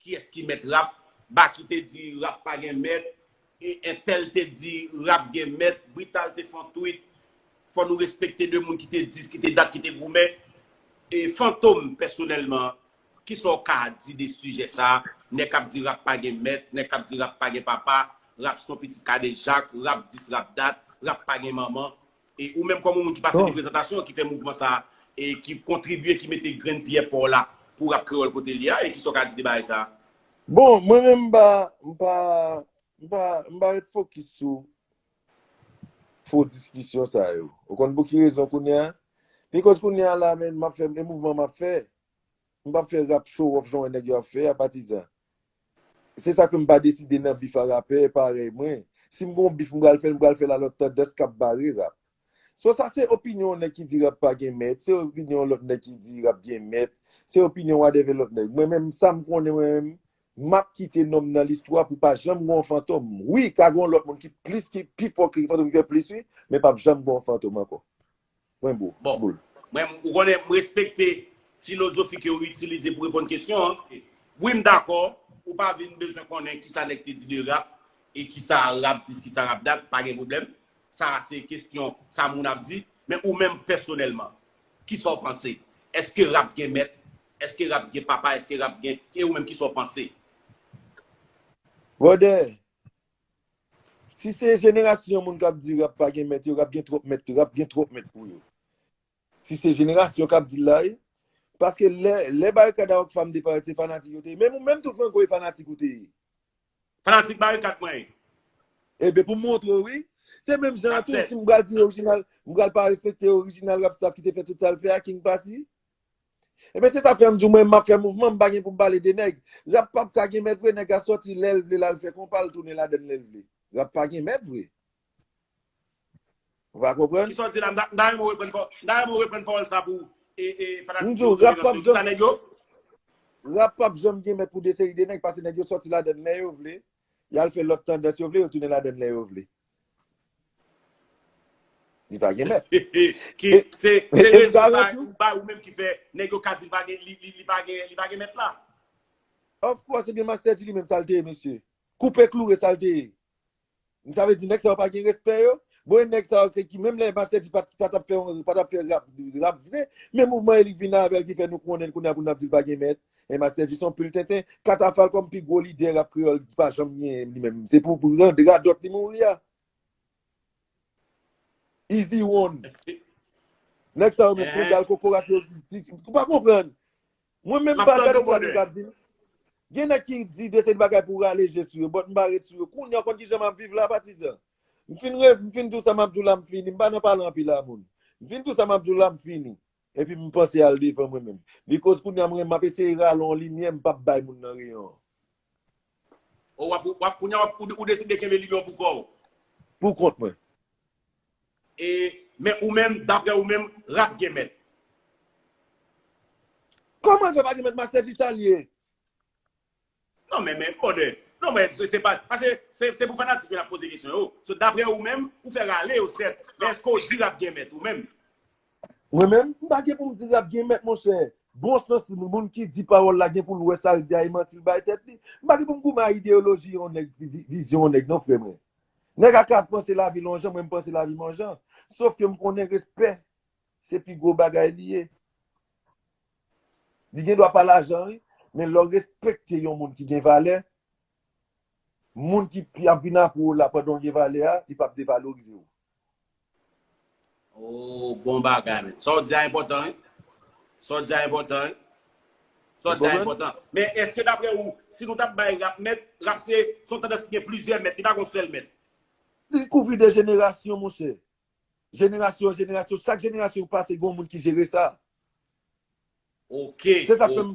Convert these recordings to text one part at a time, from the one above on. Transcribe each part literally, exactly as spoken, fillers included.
kiyès ki mèt rap, Baky te di rap pa gen mèt, e entèl te di rap gen mèt, Brital te fè yon tweet, fò nou respekte de moun ki te di, ki te dat, ki te goumen. E Fantom, pèsonèlman, kisa w ka di de sijè sa a? Nèg k ap di rap pa gen mèt, nèg k ap di rap pa gen papa, rap se yon pitit kadejak, rap dis, rap dat, rap pa gen manman. E ou menm kòm yon moun ki pase de prezantasyon, ki fè mouvman sa a, e ki kontribye, ki mete grenn pyè pa w la pou rap kreyòl kote li a, e kisa w ka di de bagay sa a? Bon, mwen menm m pa, m pa, m pa, m pa ret fokis sou fo diskisyon sa yo. Ou konn pou ki rezon kounye a? Because kounye a la, men, m ap fè, e mouvman m ap fè, m p ap fè rap show off jan wè nèg yo ap fè a, patizan. Se sa k fè m pa deside nan bif a rapè parèy mwen. Si m gon bif, m pral fè l, m pral fè l a lòt tandans k ap bare rap. So sa se opinyon yon nèg ki di rap pa gen mèt, se opinyon yon lòt nèg ki di rap gen mèt, se opinyon whatever lòt nèg. Mwen menm, sa m konnen mwen menm, m ap kite non m nan listwa pou pa janm gon Fantom. Wi, ka gon lòt moun ki plis, ki pi fò ke Fantom, ki fè plis, wi, men p ap janm gon Fantom ankò. Mwen bo. Bon, boul. Mwen, ou konnen, m respekte filozofi ke ou itilize pou reponn kesyon an. Wi, m dakò, ou pa vin bezwen konnen kisa nèg te di de rap, e kisa rap dis, kisa rap dat, pa gen pwoblèm. Sa se kesyon sa moun ap di. Men ou menm pèsonèlman, kisa w panse? Èske rap gen mèt? Èske rap gen papa? Èske rap gen, e ou menm, kisa w panse? Brother, si se jenerasyon moun k ap di rap pa gen mèt yo, rap gen twòp mèt, rap gen twòp mèt pou yo. Si se jenerasyon k ap di l la, wi. Paske lè, lè Barikad a Rockfam te parèt, se fanatik yo te ye. Menm ou menm tou, Franco, e fanatik ou te ye. Fanatik Barikad mwen ye. Ebyen, pou m montre w, wi. Se menm jan an tou, si m pral di orijinal, m pral pa respekte orijinal rap staff ki te fè tout sa l fè a, King Passy. Ebyen, se sa fè m di w, mwen, m ap fè mouvman, m pa gen pou m pale de nèg. Rap p ap ka gen mèt vre, nèg a sòti lè l vle, l al fè konpa, l tounen ladann lè l vle. Rap pa gen mèt vre. Ou pa konprann? Kisa w di la? M ta, m ta renmen w reprann pa-, m ta renmen w reprann pawòl sa pou, e, e, fanatik yo, jenerasyon yo, sa nèg yo? Rap p ap janm gen mèt pou de seri de nèg, paske nèg yo sòti ladann lè yo vle, y al fè lòt tandans yo vle, yo tounen ladann lè yo vle. Li pa gen mèt. Ki, se, se rezon sa ou bay ou menm ki fè nèg yo ka di li pa gen, li, li, li pa gen, li pa gen mèt la. Of course, ebyen Master Dji li menm sa l te ye, mesye. Koupe kloure sa l te ye. Sa vle di nèg sa yo pa gen respè yo. Bon, e nèg sa yo ki, ki menm lè Master Dji pa t, pa t ap fè, pa t ap fè rap, rap vre, men mouvman e li k vin avè l ki fè nou konnen l kounye a pou n ap di l pa gen mèt. E Master Dji se yon pil tenten. Katafal kòm pi gwo lidè rap kreyòl ki pa janm gen li menm. Se pou, pou rande radòt li mouri a. Easy one. Nèg sa yo menm se gal kokorat yo. Ou pa konprann. Mwen menm m pa gade sa nèg ap di. Gen nèg ki di de seri bagay pou rale je sou yo, but m pa ret sou yo. Kounye a, w konn kijan m ap viv la, patizan? M fin re, m fin di w sa m ap di w la, m fini. M pa nan pale anpil a moun. M fin di w sa m ap di w la, m fini. Epi m panse al devan mwen menm. Because kounye a, mwen, m ap eseye rale yon limyè, m p ap bay moun nan reyon an. O, w ap, w ap, kounye a, w ap, ou, ou deside kenbe limyè w pou kò w. Pou kont mwen. E, men ou menm, daprè ou menm, rap gen mèt. Kòman l fè pa gen mèt? Master Dji sa l ye? Non, men, men, brother. Non, men, se, se pa, paske se, se pou fanatik yo n ap poze kesyon yo. So, daprè ou menm, ou fè rale yo, sèt. Men èske w di rap gen mèt, ou menm? Mwen menm, m pa gen pou m di rap gen mèt, monchè. Bon sans moun ki di pawòl la gen pou l wè sa l di a e manti l bay tèt li. M pa gen pou m goumen a ideyoloji yon nèg, vi-, vizyon yon nèg, non, frè mwen. Nèg a ka panse lavi l yon jan, mwen m panse lavi m yon jan. Sof ke m konnen respè, se pi gwo bagay li ye. Li gen dwa pa lajan, wi, men lè w respekte yon moun ki gen valè, moun ki, ki ap vin apre w la pandan w gen valè a, li p ap devalorize w. Oh, bon bagay, men. Sa w di a enpòtan, wi. Sa w di a enpòtan, wi. Sa w di a enpòtan. Men èske daprè ou, si nou t ap bay rap mèt, rap se, se yon tandans ki gen plizyè mèt, li pa gen yon sèl mèt? Li kouvri de jenerasyon, monchè. Jenerasyon an jenerasyon, chak jenerasyon ki pase, gen yon moun ki jere sa. Ok, ok. Se sa fè m,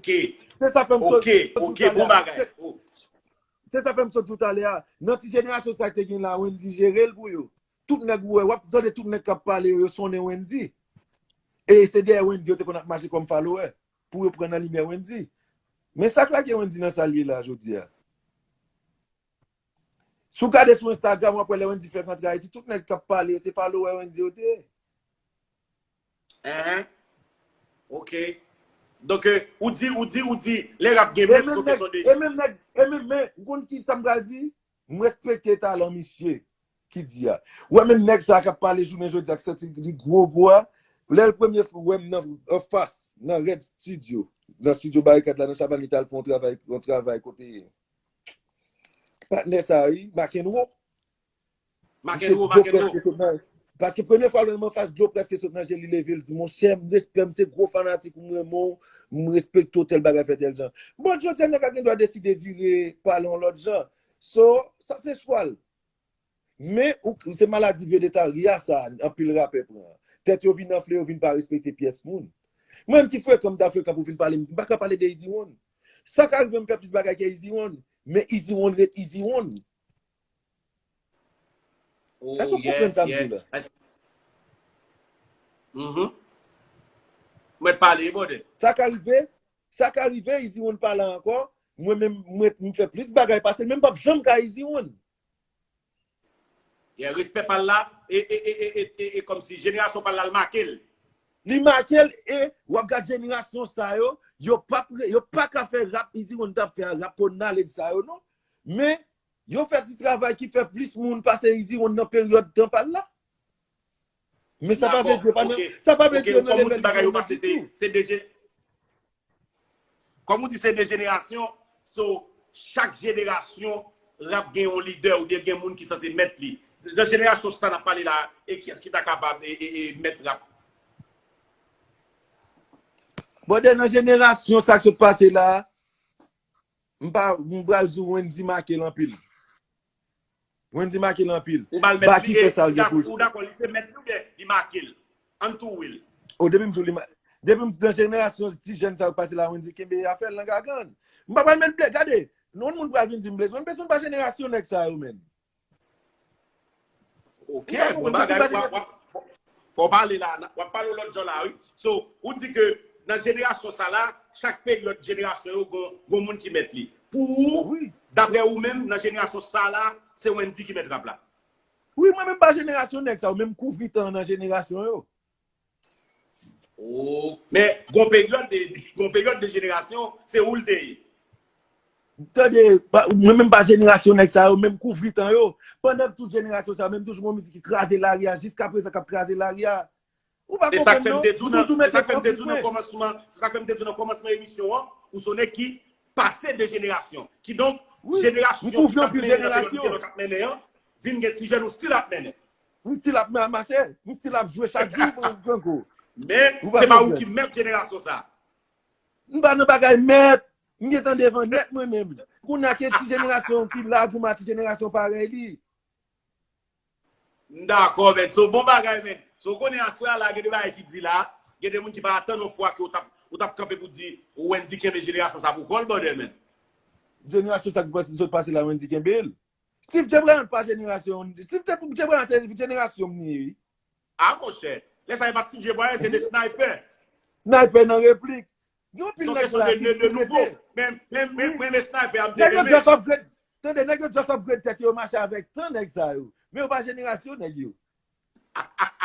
se sa fè m sot, ok, ok, bon bagay. Se sa fè m sot di w talè a. Nan ti jenerasyon sa ki te gen la, Wendyy jere l pou yo. Tout nèg ou wè, w ap tande tout nèg k ap pale yo, yo sonnen Wendyy. E se dèyè Wendyy yo te konn ap mache kòm follower pou yo pran nan limyè Wendyy. Men sa k lage Wendyy nan sa l ye la jodi a. Si w gade sou Instagram, w ap wè lè Wendyy fèk antre Ayiti, tout nèg k ap pale yo, se follower Wendyy yo te ye. Enhen. Ok. Donk, euh, ou di, ou di, ou di, lè rap gen mèt, se yon kesyon de... E menm nèg, e menm, men, ou konn ki sa m pral di? M respekte talan misye ki di a. Ou wè menm nèg sa k ap pale jounen jodi a, k santi li gwo gwo a, lè l premye fwa wè m nan, anfas, nan Red Studio, nan Studio Barikad la, nan Chavannit, al fè yon travay, yon travay kote patnè sa, wi, Makenwo. Makenwo, Makenwo. Paske premye fwa l wè m anfas, dlo prèske sot nan je li, leve l di, monchè, m respè, m se gwo fanatik ou, m renmen w, m respekte w, tèl bagay fè tèl jan. Bon, jodi a, nèg la gen dwa deside vire pale yon lòt jan. So, sa se chwa l. Men, ou, se maladi vedetarya sa, anpil rapè pran. Tèt yo vin anfle, yo vin pa respekte pyès moun. Mwen menm ki frekan, m ta frekan pou vin pale, m pa ka pale de Easy One. Sa ka rive m fè plis bagay ke Easy One, men Easy One ret Easy One. Èske w konprann sa m di la? Mwen pale, brother. Sa ka rive, sa ka rive, Easy One pa la ankò. Mwen menm, mwen, m fè plis bagay pase l, men m p ap janm ka Easy One. Yeah, respè pa l la, e, e, e, e, e, e, e kòmsi jenerasyon pa l la, l make l. Li make l, e w ap gad jenerasyon sa yo, yo p ap, yo pa ka fè rap Easy One t ap fè a, rap knowledge sa yo, non. Men, yo fè ti travay ki fè plis moun pase Easy One nan peryòd tan pa l la. Men sa pa vle di yo pa nan, sa pa vle di yo nan level Easy One nan ditou. Kòm ou di, se de jenerasyon, so, chak jenerasyon, rap gen yon lidè oubyen gen moun ki sanse mèt li. Nan jenerasyon sa n ap pale la, e kiyès ki ta kapab e, e, e mèt rap? Brother, nan jenerasyon sa k sot pase la, m pa, m pral di w Wendy make l anpil. Wendy make l anpil. Baky fè sa l gen pou l fè. Ou dakò, li se mèt li oubyen li make l? Ann tou wi l. O, depi m di w li make, depi m nan jenerasyon ti jèn sa yo k pase la, Wendy kenbe afè l nan gagann. M pa pral met blè, gade, yon moun pral vin di m Blaze, Wendy Blaze pa jenerasyon nèg sa yo menm. Ok, bon bagay, w ap, w ap, fò w pale la, w ap pale yon lòt jan la, wi. So, ou di ke nan jenerasyon sa la, chak peryòd jenerasyon yo gon, gon moun ki mèt li. Pou ou, daprè ou menm, nan jenerasyon sa la, se Wendy ki mèt rap la? Wi, mwen menm pa jenerasyon nèg sa yo, men m kouvri tan an nan jenerasyon yo. Oh, men gon peryòd de, gon peryòd de jenerasyon, se ou l te ye. Tande, mwen menm pa jenerasyon nèg sa yo, men m kouvri tan yo. Pandan tout jenerasyon sa yo, men m toujou gon mizik ki kraze lari a, jiskaprezan k ap kraze lari a. Ou pa konprann non? Ou toujou mete fòk li fre. Se sa k fè m te di w nan kòmansman, se sa k fè m te di w nan kòmansman emisyon an, ou se yon nèg ki pase de jenerasyon. Kidonk, jenerasyon k ap mennen nan peryòd ke w t ap mennen an, vin gen ti jèn ou still ap mennen. M still ap mache, m still ap jwe chak jou pou m pran kou. Men, se pa ou ki mèt jenerasyon sa. M pa nan bagay mèt, m gentan devan nèt mwen menm. Kounye a ke ti jenerasyon ki la, goumen a ti jenerasyon parèy li. M dakò, men. So, bon bagay, men. So, w konnen aswè a la, gen de bagay ki di la, gen de moun ki pa atann yon fwa ke w t ap, w t ap kanpe pou di, Wendy kenbe jenerasyon sa pou kò l, brother, men. Jenerasyon sa ki pase, sot pase la, Wendy kenbe l. Steve J. Bryant pa jenerasyon, Steve J. Bryant te jenerasyon m li ye, wi. A, monchè. Lè sa, e pa t Steve J. Bryant, se de Sniper. Sniper nan replik. Gen anpil nèg la ki sou mete. Men, men, men, men, men Sniper ap te renmen. Nèg yo just upgrade. Tande, nèg yo just upgrade tèt yo, yo mache avèk tan, nèg sa yo. Men yo pa jenerasyon nèg yo.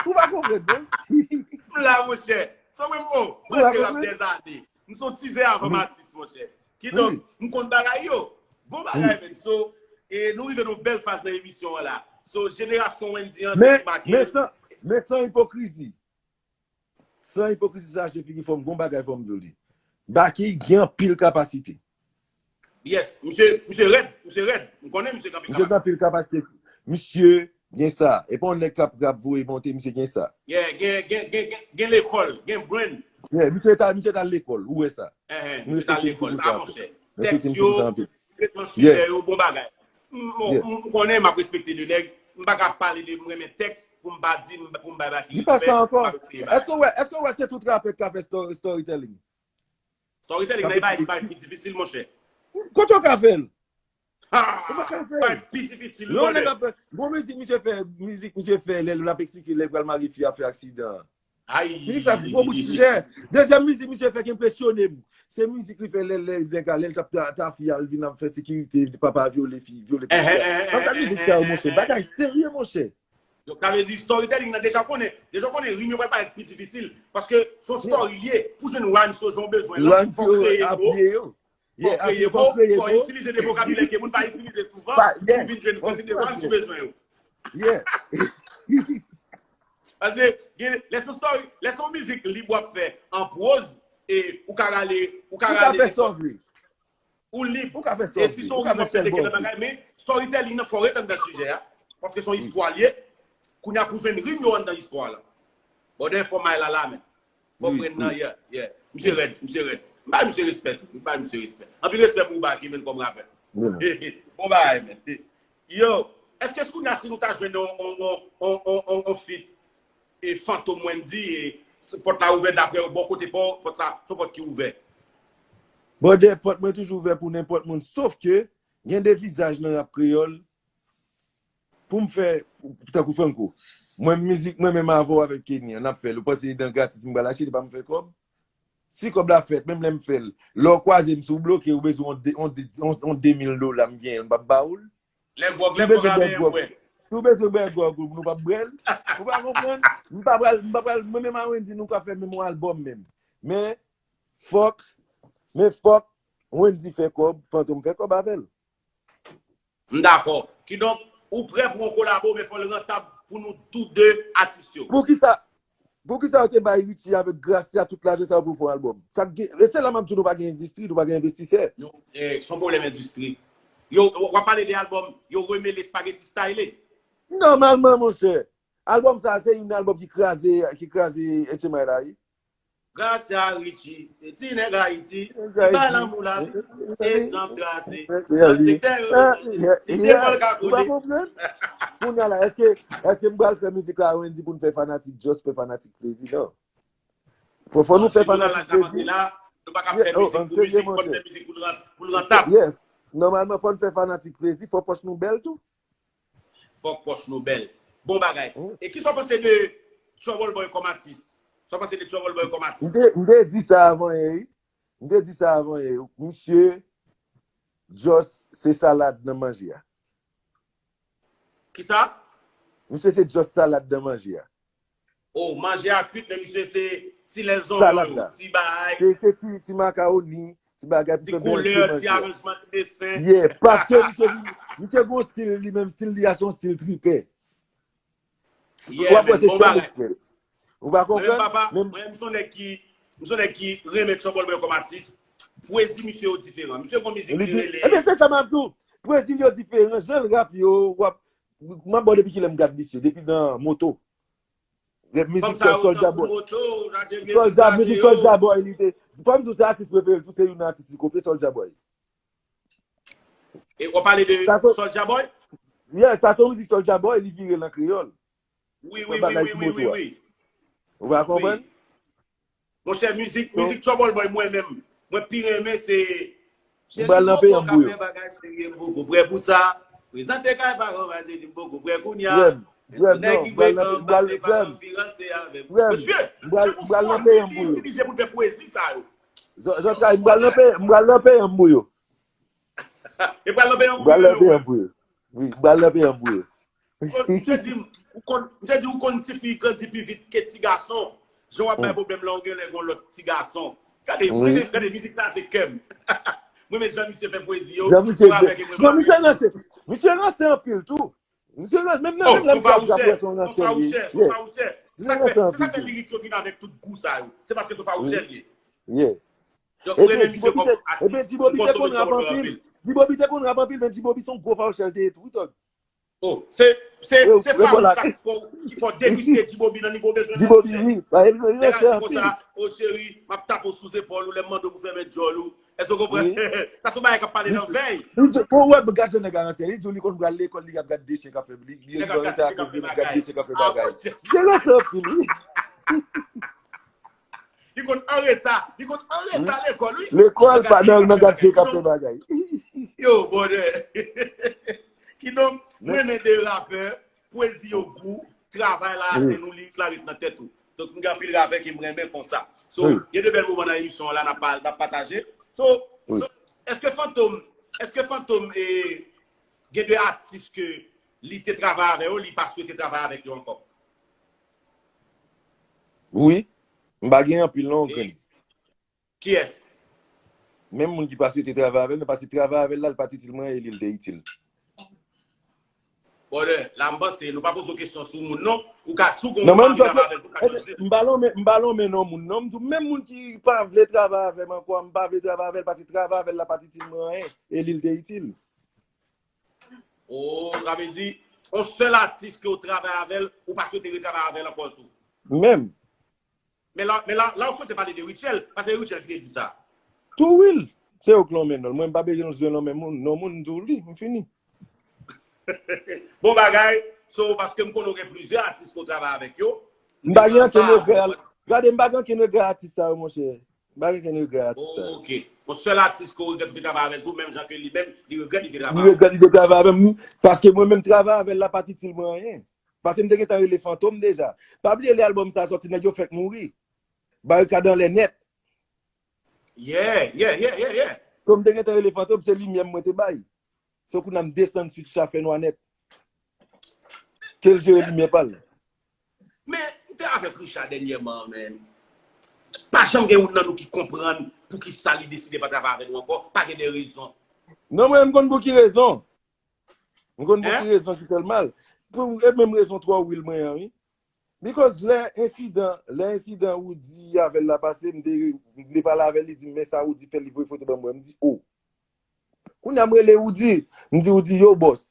Ou pa konprann, non? M la, monchè. Sa mwen, oh, mwen se rap dèzane. M se yon tizè avan m atis, monchè. Kidonk, m konn bagay yo. Bon bagay, men. So, e nou rive nan yon bèl faz nan emisyon an la. So, jenerasyon Wendy an, se ki make. Men, men san, men san ipokrizi. San ipokrizi sa, se figi fò m, gon bagay fò m di w li. Baky gen anpil kapasite. Yes, misye, misye rèd, misye rèd. M konnen misye gen anpil kapasite. Misye gen anpil kapasite. Misye gen sa. E pa yon nèg k ap rap voye monte, misye gen sa. Yeah, gen, gen, gen, gen, gen lekòl, gen brain. Yeah, misye ta, misye ta lekòl, ou wè sa. Enhen, misye ta lekòl. A, monchè. Tèks yo, tretman sijè yo, bon bagay. M, m, m konnen m ap respekte de nèg. M pa ka pale de m renmen tèks pou m pa di, pou m bay Baky respè. Li pa sa ankò. Èske w wè, èske w wè se tout rapè k ka fè story, storytelling? Storytelling nan e bagay ki pi difisil, monchè. Kote w ka fè l? Ou pa ka fè l. Bagay pi difisil, brother. Bon mizik misye fè, mizik misye fè, lè l ap eksplike lè l pral marye fi a fè aksidan. Mizik sa gwo bout sijè. Dezyèm mizik misye fè ki enpresyone m, se mizik li fè lè, lè nèg la, lè l t ap ta, ta fi a, l vin ap fè sekirite, papa vyole fi, vyole pitit la. Bagay mizik sa yo, monchè, bagay serye, monchè. Donk, sa vle di storytelling nan deja konnen, deja konnen rim yo pral parèt pi difisil. Paske se yon story li ye. Pou jwenn rhymes yo jan w bezwen lan, fò w kreye mo. Fò w kreye mo, fò w itilize de vokabilè ke moun pa itilize souvan pou vin jwenn kantite rhymes ou bezwen yo. Paske gen, lè se yon story, lè se yon mizik lib w ap fè an pwoz, e ou ka rale, ou ka rale nenpòt. Ou lib. E si se yon moun w ap tande gen nan bagay, men storytelling nan fò w ret anndan sijè a. Paske se yon istwa l ye. Kounye a pou jwenn rim yo anndan istwa la. Bòdè fò may la la, men. Fò pran nan, yeah, yeah. Misye rèd, misye rèd. M bay misye respè tou. M bay misye respè. Anpil respè pou ou, Baky, men, kòm rapè. Bon bagay, men. Yo, èske kounye a si nou ta jwenn yon, yon, yon, yon, yon, yon feat e Fantom Wendy, e pòt la ouvè daprè bò kote pa w, pòt sa, se yon pòt ki ouvè. Bòdè, pòt mwen toujou ouvè pou nenpòt moun, sof ke gen de vizaj nan rap kreyòl pou m fè, tankou Franco. Mwen, mizik, mwen menm avè w avèk Kenny an, n ap fè l. Ou panse li dan gratis, m pral achte, li pa m fè kòb? Si kòb la fèt, menm lè m fè l, lè w kwaze m, si w bloke, ou bezwen yon de, yon de, yon, yon de mil dola, m genyen l, m p ap ba ou l. Lè gwòg, lè gwòg la menm, wè. Si w bezwen bwè gwòg ou, nou p ap bwè l. Ou pa konprann? M pa pral, m pa pral, mwen menm a Wendy, nou ka fè menm yon albòm menm. Men, fòk, men fòk Wendy fè kòb, Fantom fè kòb avè l. M dakò. Kidonk, ou prè pou yon kolabo, men fò l rantab pou nou tou de atis yo. Poukisa, poukisa yo te bay Richie avèk Gracia tout lajan sa yo pou fè yon albòm? Sa k gen, e se la m ap di w nou pa gen endistri, nou pa gen envestisè. Nou, eh, se yon pwoblèm endistri. Yo, w ap pale de albòm, yo remele Spaghetti Style. Nòmalman, monchè, albòm sa a se youn nan albòm ki kraze, ki kraze H M I la, wi. Gracia, Richie, ti nèg Ayiti, ki bay lanmou la, egzanp trase. Lòt sektè yo, li se vòlkan koule. Kounye a la, èske, èske m pral fè mizik la, Wendy, pou n fè fanatik, just fè fanatik plezi? Non. Fò, fò nou fè fanatik plezi. Nou pa ka fè mizik pou mizik, fò n fè mizik pou l ran-, pou l rantab. Yeah. Nòmalman, fò n fè fanatik plezi, fò pòch nou bèl tou. Fòk pòch nou bèl. Bon bagay. E kisa w panse de Trouble Boy kòm atis? Sa w panse de Trouble Boy kòm atis? M te, m te di sa avan yè, wi. M te di sa avan yè. Misye, just se salad nan manje a. Kisa? Misye se just salad nan manje a. Oh, manje a kwit, men misye se ti lèzonyon yo, ti bay. Se, se ti, ti makawoni, ti bagay pou fè bèl ti manje. Ti koulè, ti aranjman, ti desen. Yeah, paske misye, misye gon stil, li menm stil li a se yon stil tripè. Yeah, w ap wè se sèl li k fè l. Ou pa konprann? Mwen menm papa, mwen menm m se yon nèg ki, m se yon nèg ki renmen Trouble Boy kòm atis. Pwezi misye yo diferan. Misye gon mizik li rele. Ebyen, se sa m ap di w. Pwezi yo diferan. Jan l rap yo, w ap, m ap ba w depi kilè m gad misye, depi nan moto. Rap mizik Soulja Boy. Soulja, mizik Soulja Boy, li te. Fò m di w se atis prefere l tou, se youn nan atis li kopye, Soulja Boy. E w pale de Soulja Boy? Yeah, sa se yon mizik Soulja Boy, li vire l an kreyòl. Wi, wi, wi, wi, wi, wi. Ou pa konprann? Monchè, mizik, mizik Trouble Boy, mwen menm, mwen pi renmen se Cheri m poko ka fè bagay serye, m poko prè pou sa. Prezante kay paran, m a di m poko prè kounye a. Men tou nèg ki bwekan, m pa vle pa anvi ranse avè m. Mesye, se pou fòmil li itilize pou l fè pwezi sa yo. Zòt kay, m pral nan peyi, m pral nan peyi an m pou yo. E pral nan peyi an pou yo. M pral nan peyi an pou yo. Wi, m pral nan peyi an m pou yo. Misye di m, ou konn, misye di ou konn tifi grandi pi vit ke ti gason. Jan w ap bay pwoblèm la, ou genlè gon lòt ti gason. Gade, mwen menm, gade, mizik sa se kè m. Mwen menm jan misye fè pwezi yo. Jan misye fè. Non, misye ranse. Misye ranse anpil tou. Misye ranse, menm nan, menm lè misye ap djab wè se yon ransè li ye. Se sa k fè, se sa k fè lirik yo vin avèk tout gou sa yo. Se paske se yon fawouchè li ye. Donk, mwen renmen misye kòm atis. Ebyen, Dibobi te konn rap anpil. Dibobi te konn rap anpil, men Dibobi se yon gwo fawouchè l te ye tou, wi, Tòg. Oh, se, se, se fawouch ki fè w degiste Dibobi nan nivo w bezwen nan. Dibobi, wi. Lè l ap di konsa, o cheri, m ap tape w sou zepòl ou, lè m mande w pou fèmen djòl ou. Èske w konprann? Sa se yon bagay k ap pale nan vèy. Li di, pou w wè, gad jan nèg la ransè. Li di w li konn pral lekòl, li ap gad de chen k ap fè, li, li ap gad de chen k ap fè bagay. Nèg ap gad de chen k ap fè bagay. Li ransè anpil, wi. Li konn anreta, li konn anreta lekòl, wi. Lekòl, pa nan, nan gad chen k ap fè bagay. Yo, bòdè. Kidonk, mwen renmen de rapè, pwezi yo gou, travay la atè nou, li klaret nan tèt ou. Donk, m gen anpil rapè ke m renmen konsa. So, gen de bèl moman nan emisyon an la, n ap pa-, n ap pataje. So, so, èske Fantom, èske Fantom, eh, gen de atis ke li te travay avè yo, li pa swete travay avèk yo ankò. Wi. M pa gen anpil non, grenn. Kiyès? Menm moun ki pa swete travay avè l, nan pase travay avè l la, l pa t itil mwen e li, l te itil. Brother, la m panse, nou pa poze w kesyon sou moun non. Ou ka, si w gen yon moun w ap viv avè l, ou ka just di l. M pa lonmen, m pa lonmen non moun non. M di w, menm moun ki pa vle travay avè m ankò, m pa vle travay avè l, pase travay avè l la pa t itil mwen anyen, e li, l te itil. Oh, sa vle di, yon sèl atis ke w travay avè l, ou pa swete retravay avè l ankò tou. Menm. Men la, men la, la w swete pale de Rutshelle, paske Rutshelle ki te di sa. Tou wi l. Se yo k lonmen non l. Mwen m pa bezwen jwenn lonmen moun, non moun, m di w li, m fini. Bon bagay, so paske m konnen w gen plizyè atis ke w travay avèk yo. M pa gen ankenn regrè. Gade, m pa gen ankenn regrè atis sa yo, monchè. M pa gen ankenn regrè atis sa yo. Ok. Yon sèl atis ke w regrèt ou te travay avè l tou, menm jan ke li menm, li regrèt li te travay. Li regrèt li te travay avè m. Paske mwen menm travay avè l la pa t itil mwen anyen. Paske m te gentan rele Fantom deja. Pa bliye lè albòm sa sòti, nèg yo fèk mouri. Barikad anlè nèt. Yeah, yeah, yeah, yeah, yeah. So m te gentan rele Fantom, se limyè m mwen te bay. So kounye a m desann switch la fè nwa nèt. Ke l jere limyè pa l. Men, m te avèk Richard dènyèman, men pa janm gen youn nan nou ki konprann poukisa li deside pa travay avè nou ankò, pa gen de rezon. Non, mwen, m konn pou ki rezon. M konn pou ki rezon ki fè l mal. Pou, e menm rezon twò Will mwen an, wi. Because lè ensidan, lè ensidan Roody avè l la pase, m te, m te pale avè l, li di m, men sa Roody fè, li voye foto ban mwen. M di, oh. Kounye a m rele Roody, m di Roody, yo, bòs,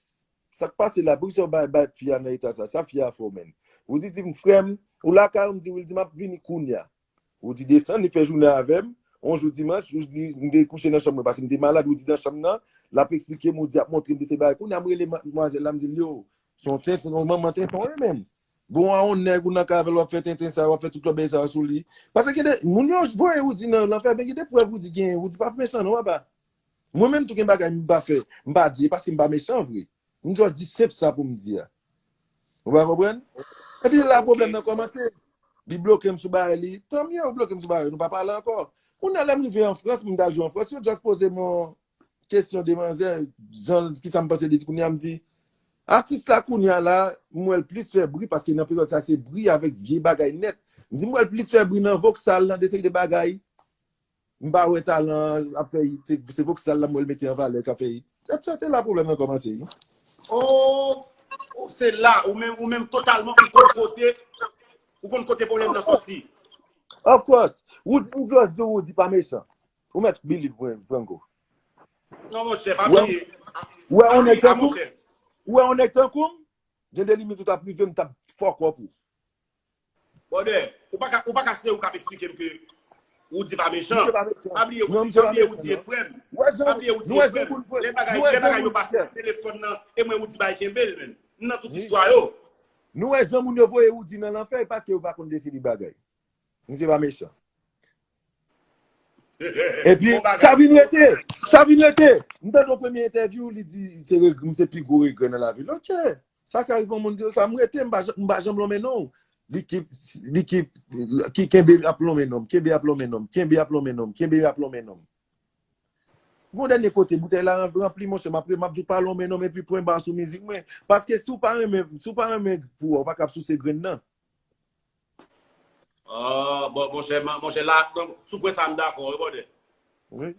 sa k pase la, poukisa w bay bat fi a nan eta sa, sa fi a fè w, menn? Roody di m, frè m, ou lakay ou? M di wi, li di m ap vini kounye a. Roody desann, li fè jounen avè m. Yon jou dimanch, Roody, m te kouche nan chanm mwen, paske m te malad, Roody nan chanm nan, l ap eksplike m, Roody ap montre m de se bagay. Kounye a m rele madmwazèl la, m di l, yo, se yon tenten, yon manman tenten w ye menm. Bon, a yon nèg ou nan kay avè l, w ap fè tenten sa, w ap fè tout lòt bagay sa sou li. Paske gen de moun yo voye Roody nan lanfè, men gen de prèv Roody genyen. Roody pa mechan non, papa. Mwen menm tou gen bagay m pa fè, m pa di, e paske m pa mechan vre. M just di senp sa pou m di a. Ou pa konprann? Epi la pwoblèm nan kòmanse. Li bloke m sou bagay li. Tanmye ou bloke m sou bagay, nou pa pale ankò. Kounye a lè m rive an Frans, m t al jwe an Frans, yo just poze m yon kesyon de manzè, jan, kisa m panse de li. Kounye a m di, atis la kounye a la, m wè l plis fè bri, paske nan peryòd sa se bri avèk vye bagay nèt. M di m wè l plis fè bri nan voksal, nan de seri de bagay. M pa wè talan ap fè hit, se, se voksal la m wè l mete an valè k ap fè hit. Se la pwoblèm nan kòmanse, wi. Oh, oh, se la, ou menm, ou menm totalman, ou konn kote, ou konn kote pwoblèm nan soti. Of course. Roody, m just di Roody pa mechan. Ou mèt believe mwen, Franco. Non, monchè, pa bliye. Ou wè yon nèg tankou m? Ou wè yon nèg tankou m? Gen de limit ou t ap rive, m t ap fuck up ou. Brother, ou pa ka, ou pa ka se ou k ap eksplike m ke Roody pa mechan. Pa bliye Roody, pa bliye Roody e frè m. Pa bliye Roody e frè m. Lè bagay, lè bagay yo pase nan telefòn nan, e mwen Roody bay kenbe l, menn. M nan tout istwa yo. Nou wè jan moun yo voye Roody nan lanfè, e paske yo pa konn de seri bagay. Misye pa mechan. Epi, sa vin rete, sa vin rete. M tande yon premye entèvyou, li di, se reg-, m se pi gwo regrè nan lavi l. Ok. Sa ka rive yon moun di l sa, m rete, m pa, m pa janm lonmen non w. Li ki, li ki, ki kenbe ap lonmen non m, kenbe ap lonmen non m, kenbe ap lonmen non m, kenbe ap lonmen non m. Gon dènye kote, boutèy la ranpli, monchè, m ap, m ap di w pa lonmen non m, epi pwen ba sou mizik mwen. Paske si w pa renmen, si w pa renmen pou w, ou pa ka ap souse grenn nan. Ah, bon, monchè, monchè, la, donk, sou pwen sa, m dakò, wi, brother. Wi.